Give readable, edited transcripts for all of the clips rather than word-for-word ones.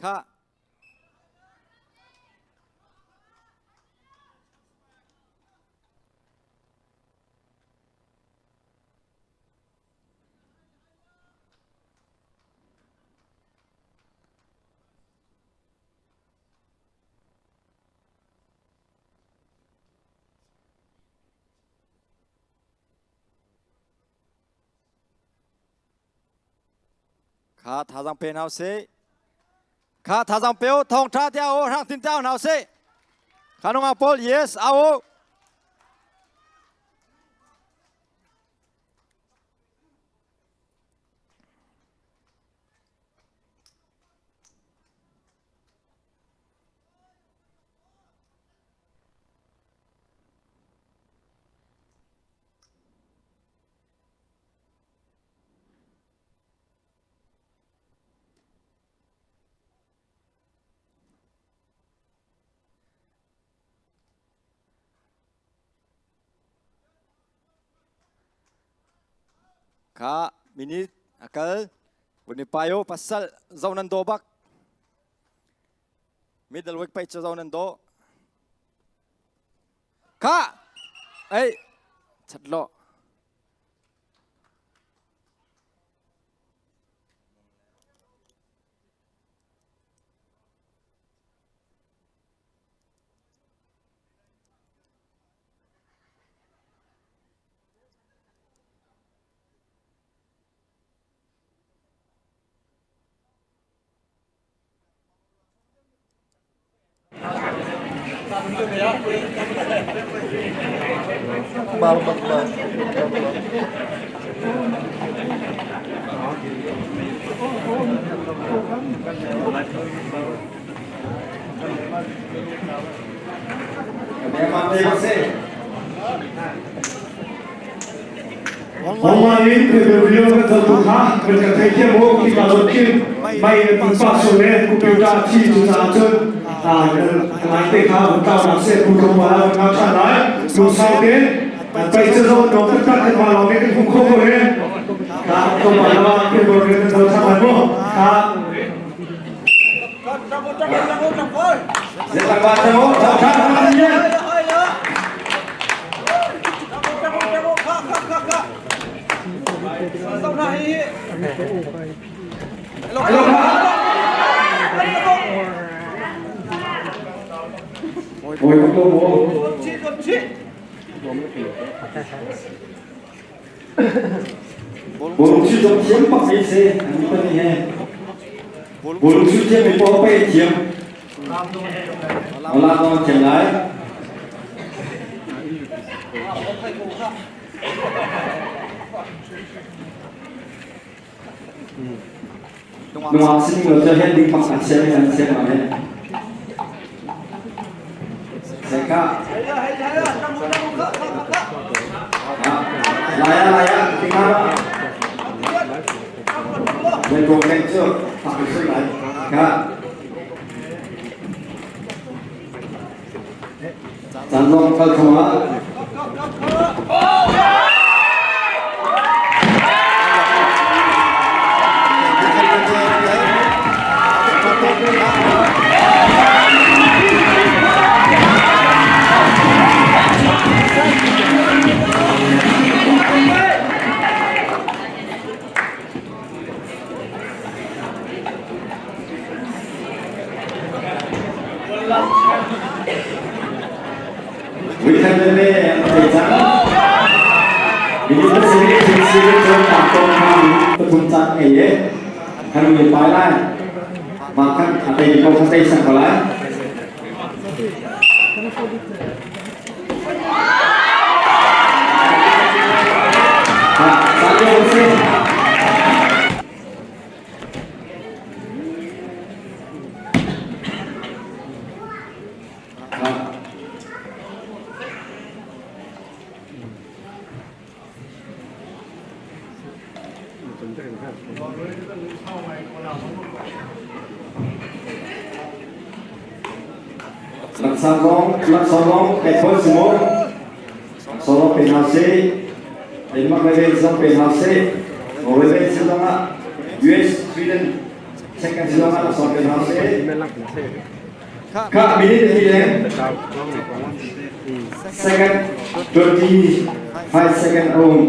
Kha Kha thazang pe hna usih. Kha thazang pe u thawng tha te au hrang tin te au hna usih. Kha nungak pawl yes au. Kha minute a kal Vunipayo pasal zo nan do bak middle week pai zo nan do kha ei chat lo Online in pay-per-view kan zohtu kha kan kan theithiam u khika zawn khin mei na pupa sul le computer thi cucaah cun lai te kha vun tlau seh pu tlawm pa la vun ngau ṭhan lai lungsau tein pei cu zawn dong taktak kan mah lawng nih kan hmuh khawh ko he ka tlawm pa la pay-per-view kan zoh ṭhan lai mu ka Bawlung chu dong thiam bak mi si an mi pahnih he. Bawlung chu thiam mi paoh pei thiam. Ola nawn thiam lai. Nungak sin lo cu hen ding bak an siam in an siam ang he. Seka. Laya laya tinggal ba. Lai kong keng cu pak sui lai. Ka. Caan zong kal thong ah Weekend le thei cang. Minung pasarih thil si cun tangtong hna pathum caan ngei e. Kan mi pai lai. Mah khan a tei ko kha tei sang ko lai. Ha, satu si. Laksawng zong kai khawn si maw? Laksawng pe hna sih. Denmark le Wales zong pe hna sih. Norway si zongah US, Sweden. Second zong ah sawm pe hna seh. Kha minute hi le second 25 second a um.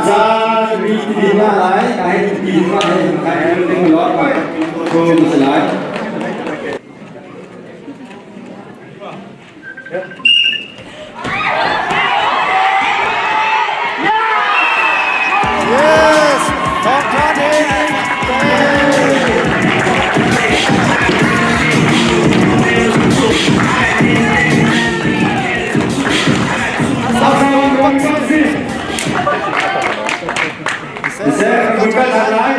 Caan mi ti ma lai, kai ti ma lai, kai ting lo ma ko ma lai. Yes, thawngtha ding. Sir, bukan lai.